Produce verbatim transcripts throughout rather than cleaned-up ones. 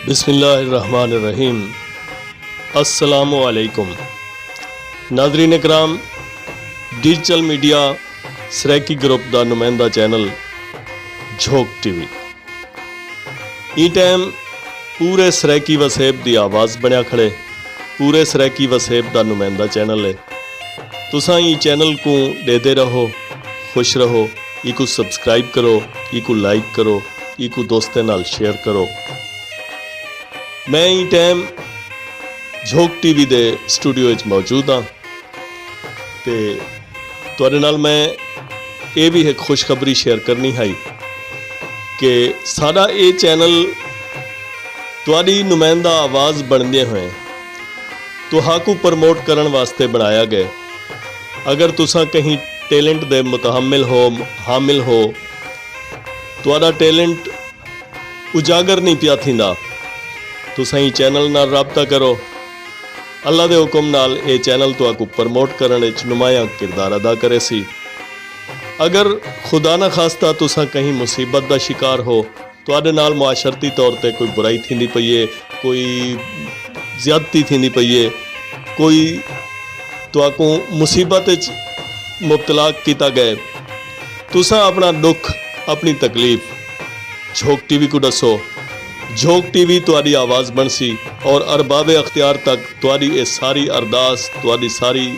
بسم اللہ الرحمن الرحیم۔ السلام علیکم۔ ناظرین کرام، ڈیجیٹل میڈیا سرائیکی گروپ دا نمائندہ چینل جھوک ٹی وی ایں ٹائم پورے سرائیکی وسیب دی آواز بنیا کھڑے۔ پورے سرائیکی وسیب دا نمائندہ چینل ہے۔ تساں ایں چینل کوں ݙیہدے رہو، خوش رہو۔ ایکوں سبسکرائب کرو، ایکوں لائک کرو، ایکوں دوستیں نال شیئر کرو۔ میں ایں ٹائم جھوک ٹی وی دے سٹوڈیو وچ موجود ہاں تے تہاݙے نال میں اے وی ہک خوشخبری شیئر کرݨی ہئی کہ ساݙا اے چینل تہاݙی نمائندہ آواز بݨدے ہوئے تہاکوں پروموٹ کرݨ واسطے بݨایا ڳئے۔ اگر تساں کہیں ٹیلنٹ دے متحمل ہو، حامل ہو، تہاݙا ٹیلنٹ اجاگر نہیں پیا تھیندا، تساں ایں چینل نال رابطہ کرو۔ اللہ دے حکم نال اے چینل تہاکوں پروموٹ کرݨ وچ نمایاں کردار ادا کریسی۔ اگر خدا نہ خواستہ تساں کہیں مصیبت دا شکار ہو، تہاݙے نال معاشرتی طور تے کوئی برائی تھیندی پئی ہے، کوئی زیادتی تھیندی پئی ہے، کوئی تہاکوں مصیبت وچ مبتلا کیتا ڳئے، تساں اپݨا ݙکھ، اپݨی تکلیف جھوک ٹی وی کوں ݙسو۔ جھوک ٹی وی تہاݙی آواز بݨسی اور ارباب اختیار تک تہاݙی اے ساری ارداس، تہاݙی ساری،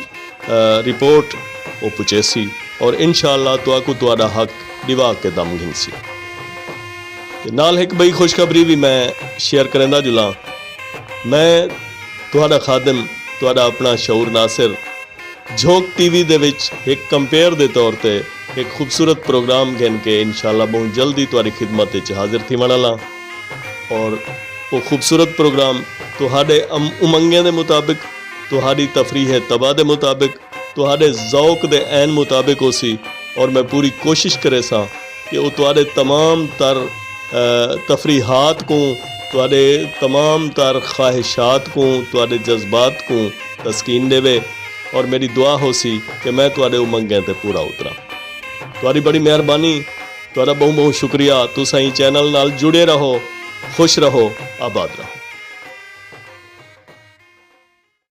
آ، رپورٹ او پچیسی اور انشاءاللہ تہاکوں تہاݙا حق ݙیوا کے دم گھنسی۔ تے نال ہک ٻئی خوشخبری وی میں شیئر کریندا جلاں۔ میں تہاݙا خادم، تہاݙا اپݨا شعور ناصر، جھوک ٹی وی دے وچ ہک کمپیئر دے طور تے ہک خوبصورت پروگرام گھن کے انشاءاللہ ٻہوں جلدی تہاݙی خدمت وچ حاضر تھیوݨ آلاں۔ اور او خوبصورت پروگرام تہاݙے ام-، امنگیں دے مطابق، تہاݙی تفریح طبع دے مطابق، تہاݙے ذوق دے عین مطابق ہوسی اور میں پوری کوشش کریساں کہ او تہاݙے تمام تر، آ، تفریحات کوں، تہاݙے تمام تر خواہشات کوں، تہاݙے جذبات کوں تسکین ݙیوے اور میݙی دعا ہوسی کہ میں تہاݙے امنگیں تے پورا اتراں۔ تہاݙی بڑی مہربانی، تہاݙا ٻہوں ٻہوں شکریہ۔ تساں ایں چینل نال جڑے رہو، خوش رہو، آباد رہو۔